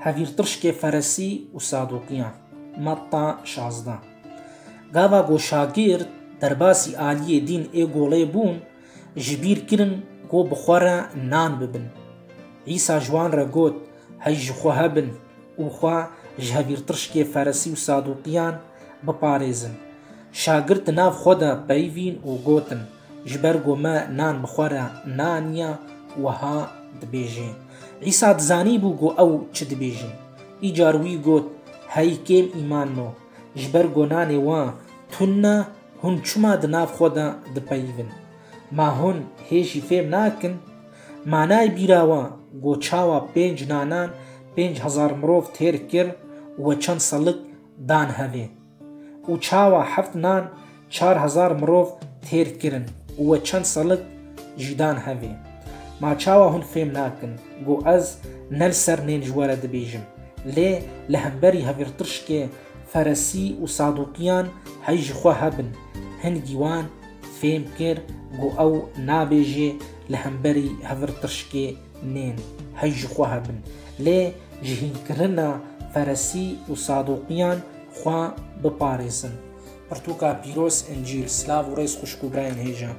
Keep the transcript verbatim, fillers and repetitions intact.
Hevîrtirşkê Feresî û Saduqiyan. Metta şazdeh. Gava ku şagirt derbasî aliyê dîn ê golê bûn, ji bîr kirin ku bi xwe re nan bibin. Îsa ji wan re got, Hey ji xwe hebin û xwe ji hevîrtirşkê Feresî û Saduqiyan biparêzin. Şagirt di nav xwe de peyivîn û gotin, Ji ber ku me nan bi xwe re naniya, wiha dibêje. Îsa dizanîbû ku ew çi dibêje. Îcar wî got, Hey kêm îmanno, ji ber ku nanê we tune, hûn çima di nav xwe de dipeyivin? Ma hûn hê jî fêm nakin? Ma nayê bîra we ku çawa pênc nanan pênc hezar mirov têr kir û we çend selik dan hevê? Û çawa heft nan çar hezar mirov têr kirin û we çend selik jî dan hevê? Ma çawa hûn fêm nakin ku ez ne li ser nên ji we re dibêjim, lê li hemberî hevîrtirşkê Feresî û Saduqiyan hey ji xwe hebin? Hingî wan fêm kir ku ew nabêje li hemberî hevîrtirşkê nên hey ji xwe hebin, lê ji hînkirina Feresî û Saduqiyan xwe biparêzin. Pirtûka pîroz Încîl. Silav û rêz xwişk û birayên hêja.